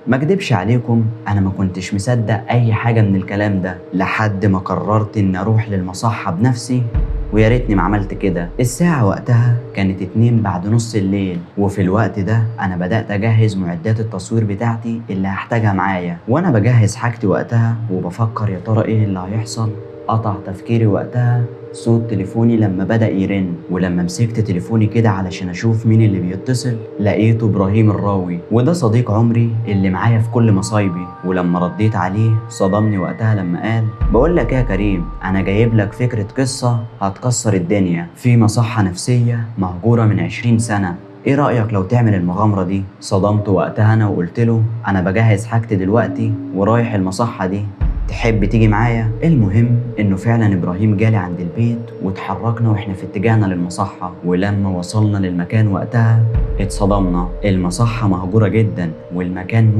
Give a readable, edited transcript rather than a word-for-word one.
ما اكدبش عليكم، انا ما كنتش مصدق اي حاجة من الكلام ده لحد ما قررت ان اروح للمصحة بنفسي، ويا ريتني ما عملت كده. الساعة وقتها كانت 2 بعد نص الليل، وفي الوقت ده أنا بدأت أجهز معدات التصوير بتاعتي اللي هحتاجها معايا. وأنا بجهز حاجتي وقتها وبفكر يا ترى إيه اللي هيحصل، قطع تفكيري وقتها صوت تليفوني لما بدأ يرن. ولما مسكت تليفوني كده علشان أشوف مين اللي بيتصل، لقيته إبراهيم الراوي، وده صديق عمري اللي معايا في كل مصايبي. ولما رديت عليه صدمني وقتها لما قال: بقول لك يا كريم، أنا جايب لك فكرة قصة هتكسر الدنيا في مصحة نفسية مهجورة من 20 سنة، ايه رأيك لو تعمل المغامرة دي؟ صدمته وقتها أنا وقلت له: أنا بجهز حاجتي دلوقتي ورايح المصحة دي، تحب تيجي معايا؟ المهم انه فعلا ابراهيم جالي عند البيت وتحركنا واحنا في اتجاهنا للمصحة. ولما وصلنا للمكان وقتها اتصدمنا، المصحة مهجورة جدا والمكان